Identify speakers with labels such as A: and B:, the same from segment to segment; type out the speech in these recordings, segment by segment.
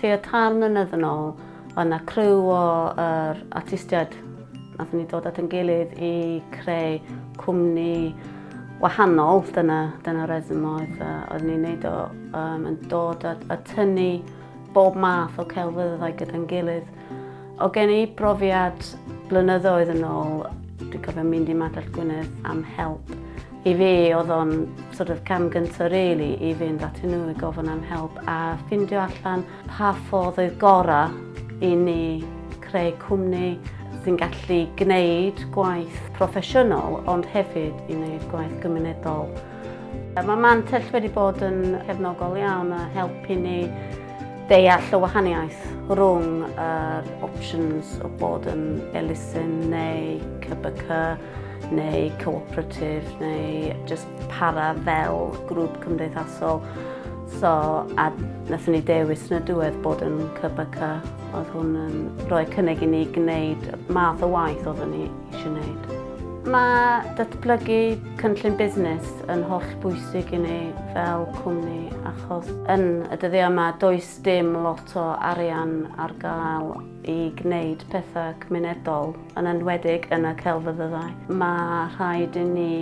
A: Tua tair mlynedd yn ôl, oedd 'na criw o yr artistiaid nathon ni dod at ein gilydd i creu cwmni wahanol, dyna, dyna reswm oedd, uh, oedd ni'n neud o, um, yn dod a, a tynnu bob math o celfyddydau gyda'n gilydd. O gen i brofiad blynyddoedd yn ôl, dwi'n cofio mynd i Madell Gwynedd am help. I fi, oedd o'n sort of cam gyntaf really i fynd atyn nhw i gofyn am help a ffindio allan pa ffordd oedd gorau i ni creu cwmni sy'n gallu gwneud gwaith proffesiynol ond hefyd i wneud gwaith gymunedol. Mae Mantell wedi bod yn cefnogol iawn a helpu ni deall y wahaniaeth rhwng yr options o bod yn elusen neu CBC neu cooperative neu just para fel grŵp cymdeithasol. So, a wnaethon ni dewis yn y diwedd bod yn CBC. Oedd hwn yn rhoi cynnig i ni gwneud math o waith oeddwn ni eisiau gwneud. Mae datblygu cynllun busnes yn holl bwysig i ni fel cwmni achos yn y dyddiau yma does dim lot o arian ar gael i gwneud pethau cymunedol, yn enwedig yn y celfyddydau. Mae rhaid i ni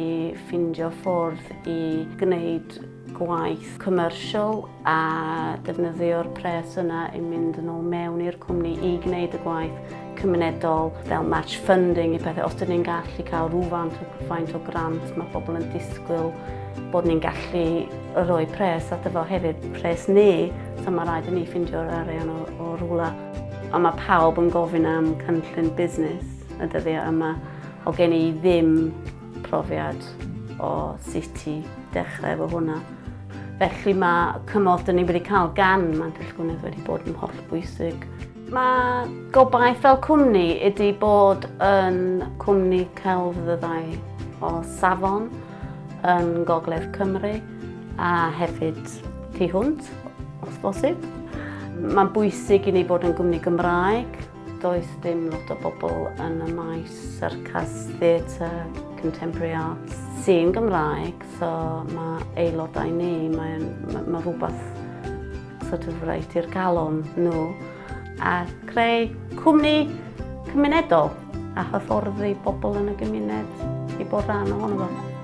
A: ffindio ffordd i gwneud gwaith commercial a defnyddio'r pres yna i mynd yn ôl mewn i'r cwmni i gwneud y gwaith cymunedol fel match funding i pethau. Os dyn ni'n gallu cael rhywfaint o faint o grant, mae pobl yn disgwyl bod ni'n gallu rhoi pres ato fo hefyd, pres ni, so mae rhaid i ni ffeindio'r arian o, o rhywle. Ond mae pawb yn gofyn am cynllun busnes y dyddiau yma. O gen i ddim profiad o sut i dechrau efo hwnna. Felly mae cymorth dyn ni wedi cael gan Mantell Gwynedd wedi bod yn hollbwysig. Mae gobaith fel cwmni ydy bod yn cwmni celfyddydau o safon yn Gogledd Cymru a hefyd tu hwnt, os bosib. Mae'n bwysig i ni bod yn gwmni Gymraeg. Does dim lot o bobl yn y maes syrcas, theatr, contemporary arts sy'n Gymraeg, so mae aelodau ni, mae'n ma, ma rhywbeth sort of reit i'r galon nhw a creu cwmni cymunedol a hyfforddi bobl yn y gymuned i bod rhan ohono fo.